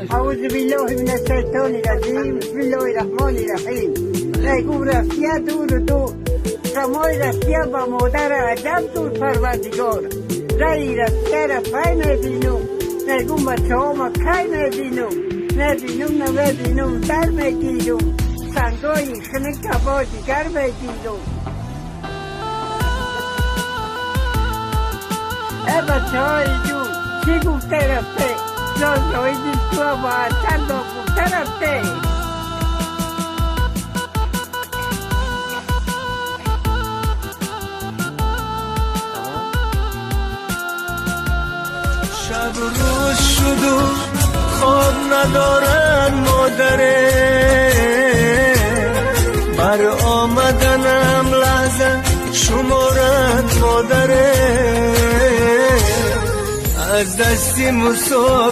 أعوذ بالله من الشیطان الرجیم، بسم الله الرحمن الرحیم. نگو رفیه دور دور، غمای رفیه با مادر عجب دور. پروردگار رای رفیه را پی میبینم، نگو بچه ها ما کی میبینم؟ نبینم نبینم در میگیرم، سنگای خنک با دیگر میگیرم. ای بچه های جون، چی گفته رفته؟ جای تو با چند گفته رفته. شب روز شد و خواب ندارن مادره، بر آمدنم لحظه شمارن مادره، از دستی مسافر.